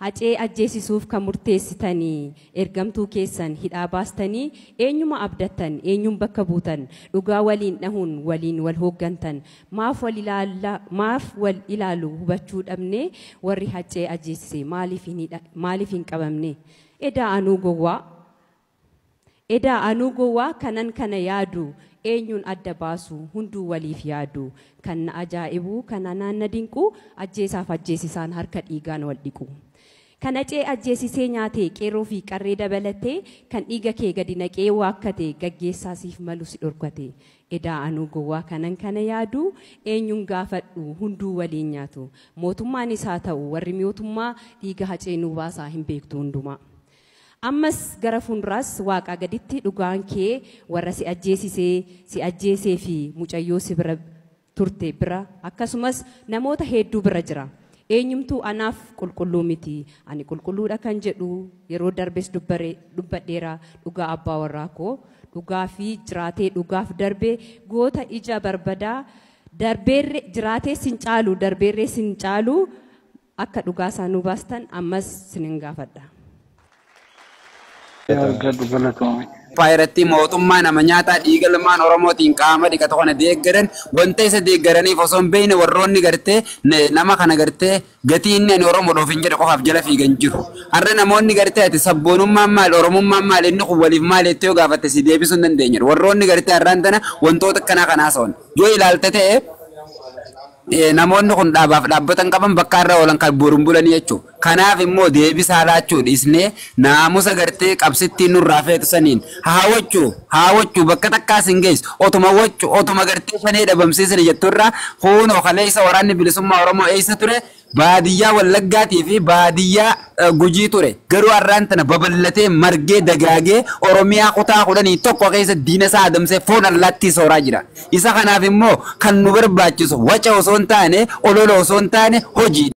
Hacee ajjeesisuuf kan murteessitanii ergamtuu keessan hidhaa baastanii eenyuma abdattan eenyuun bakka buutan dhugaa waliin dhahuun waliin wal hooggantan maaf wal ilaalu hubachuu dhabne warri hacee ajjeesise maaliif hin qabamne edaa anuu gowwaa kanan kana yaadu eenyuun adda baasu hunduu waliif yaadu kan na ajaa'ibu kan anaan na dinqu ajjeesaaf ajjeesisaan harka dhiigaan wal dhiqu. Kan hacee ajjeesisee nyaate qeerroo fi qarree dabalatee kan dhiiga kee gadi naqee waakkate gaggeessaa siif malu si dhorkate edaa anuu gowwaa kanan kana yaadu eenyuun gaafadhu hunduu waliin nyaatu mootummaan isaa ta'u warri mootummaa dhiiga hacee nuu baasaa hin beektu hundumaa. Ammas gara fuulduraas waaqaa gaditti dhugaan kee warra si ajjeesee fi mucayyoo si bira turte bira akkasumas namoota hedduu bira jira. Eenyumtuu anaaf qulqulluu miti ani qulqulluudha kan jedhu yeroo darbes dubbadheera dhugaa abbaa warraa koo dhugaa fi jiraatee dhugaaf darbe goota ija barbadaa darbeerre jiraatee sin caalu darbeerree sin caalu akka dhugaa isaa nu baastan ammas sinin gaafadha. Faayiratti mootummaa nama nyaataa dhiiga lamaan Oromootiin qaama dhiqatu kana deeggaran wanta isa deeggaraniif osoo hin beekne warroonni gartee nama kana gartee gatii inni ani Oromoodhaaf hin jedhe qofaaf jala fiigan jiru. Har'a namoonni gartee ati sabboonummaan maal Oromummaan maal inni kun waliif maal jettee yoo gaafatte si deebisuu hin dandeenye. Warroonni gartee har'aan tana wantoota akkanaa kanaa haasa'an. Yoo ilaalte ta'e namoonni kun dhaabaaf dhaabbatan qaban bakka irra oolan kan boruun bulanii jechuudha. Kanaaf immoo deebisaa laachuu dhiisnee naamusa gartee qabsittiin nurraa feetu saniin haa wachuu bakka takkaas hin geessu otuma wachuu otuma gartee shanee dhabamsiisne jetturraa kunoo kaleessa waraanni bilisummaa Oromoo eessa ture baadiyyaa Wallaggaatii fi baadiyyaa Gujii ture garuu har'aan tana babal'atee margee dagaagee Oromiyaa kutaa 11 keessa diina isaa adamsee foon allaattii sooraa jira. Isa kanaaf immoo kan nu barbaachisu waca osoo hin taane olola osoo hin taane hojii.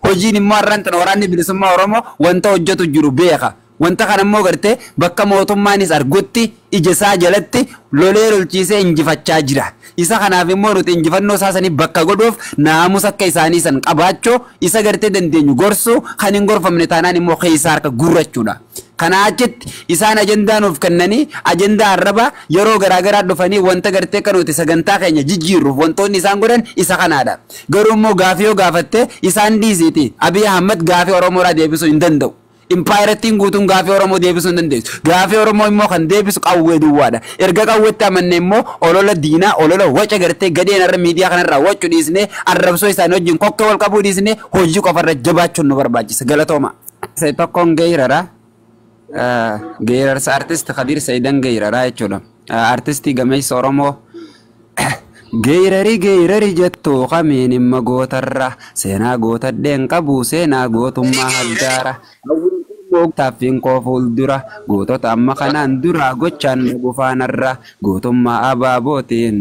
Hojiin immoo har'aan tana waraanni bilisummaa Oromoo wanta hojjetu jiru beeka. Wanta kana immoo gartee bakka mootummaanis argutti ija isaa jalatti lolee lolchiisee injifachaa jira. Isa kanaaf immoo nuti injifannoo isaa sanii bakka godhuuf naamusa akka isaanii san qabaachuu isa gartee dandeenyu gorsuu kan hin gorfamne taanaan immoo keessaa harka gurrachuudha. Kanaa achitti isaan ajandaa nuuf kennanii ajandaa arraba yeroo garaagaraa dhufanii wanta gartee kan nuti sagantaa keenya jijjiirruuf wantoonni isaan godhan isa kanaadha. Garuu immoo gaafii yoo gaafatte isaan dhiisiiti. Abiy Ahmad gaafii Oromoodhaa deebisuu hin danda'u. Impaayirattiin guutuun gaafii Oromoo deebisuu hin dandeessu. Gaafii Oromoo immoo kan deebisu qawwee duwwaadha. Erga qawweetti amanne immoo olola diinaa, olola waca gartee gadeen irra miidiyaa kanarraa wacuu dhiisnee arrabsoo isaanii wajjin kokkee wal qabuu dhiisnee hojii qofarra jabaachuun nu barbaachisa. Galatooma. Tokkoon geerara. Geerarsa artist Khadiir Sayidan geeraraa jechuudha. Artistii gameessa Oromoo. Geerari geerari jettu kamiin imma gootarra seenaa gootadheen qabu seenaa gootummaa haddaara. Taaffiin koo fuuldura gootota amma kanaan dura gochaan gufaanarra gootummaa abaabootiin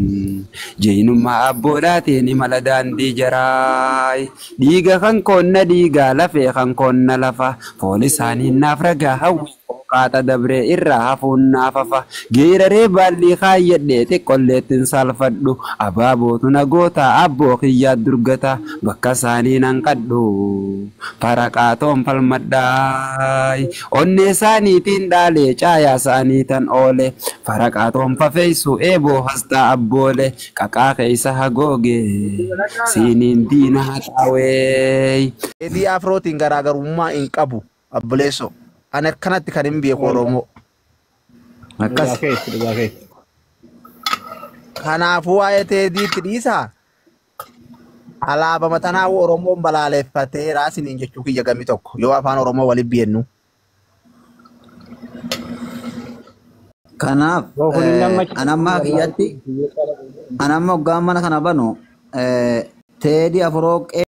jeenummaa abboodhaatiin imala daandii jaraay dhiiga kan koonna dhiigaa lafee kan koonna lafa foon isaanii naaf ragaa hawwi qaata dabree irraa hafuun naafafa geeraree baallii kaayyadhee xiqqolleettiin saalfadhu abaabootu na goota abboo kiyyaa durgata bakka isaanii nan qadhu faraqaatoon falmadhaay onnee isaaniitiin dhaalee caayaa isaanii tan oole faraqaatoon fafeessu eeboo hastaa abboole qaqaa keessa hagooge siiniin diina haxaawee. Teedii Afrootiin garaagarummaa hin qabu abboleessoo. Ani akkanatti kan hin beeku Oromoo. Akkas. Kanaafuu waa'ee teediitti dhiisaa. Alaabaa matanaa Oromoon balaaleffatee raasiniin jechuu kiyya gamni tokko yoo afaan Oromoo waliin beennu. Kanaaf anammaa kiyyatti anamma hoggaan mana kana banu Teedii Afroo.